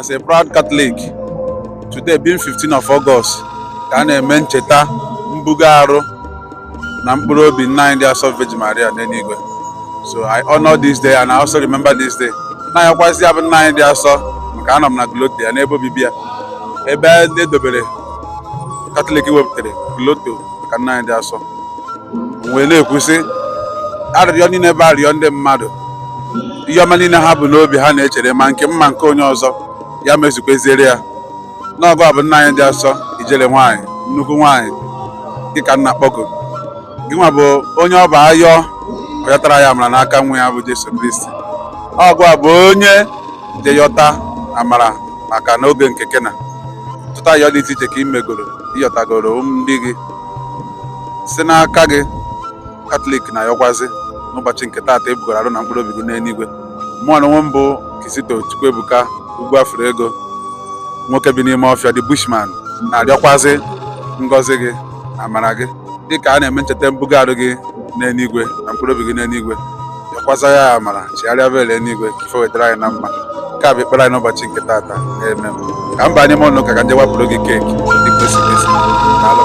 As a proud Catholic, today being 15 of August, ka a na-eme ncheta mbuga arụ na mkpụrụ obi nna anyị dị asọ Virgin Maria n'eluigwe. So I honor this day and I also remember this day. Na-ayọkwazị ya bụ nna anyị dị asọ, maka anọ m na grotto ya, n'ebe obibi ya, ebe edobere Katọlik wepụtara grotto maka nna anyị dị asọ, wee na-ekwusị arịrịọ niile bụ arịrịọ ndị mmadụ, ihe ọma niile ha bụ n'obi ha na-echere, ma nke mma nke onye ọzọ ya mezukweziere ya. N'ọgụ a bụ nna anyị dị asọ, ijele nwaanyị, nnukwu nwaanyị, dịka nna kpọgo gị nwa bụ onye ọ bụ ayọ ọyọtara ya amara n'aka nwa ya bụ Jesu Kristi. Ọgụ a bụ onye je yọta amara maka n'oge nke kena tụta ayọ dị iche iche ka ị megoro, ịyọtagoro ndị gị si n'aka gị. Katọlik na-ayọkwazi n'ụbọchị nke taata ebugoro arụ na mkpụrụ obi gị n'eluigwe. Mụọ na onwe m bụ Kisito Chukwuebuka Ugwu Afro Ego, nwoke bi n'ime ọfịa, the bushman, na-arịọkwazi ngọzi gị na amara gị dịka a na-eme ncheta mbuga arụ gị n'eluigwe na mkpụrụ obi gị n'eluigwe. Yọkwaza ya amara, chigharịa bel eluigwe ka ife wetara anyị na mma. Nke a bụ ekpere anyị n'ụbọchị nke taata. Eme ka m banye n'ime ụlọ ụka ka nje wapụrụ gị cake dịka o si kwesị. Daalụ.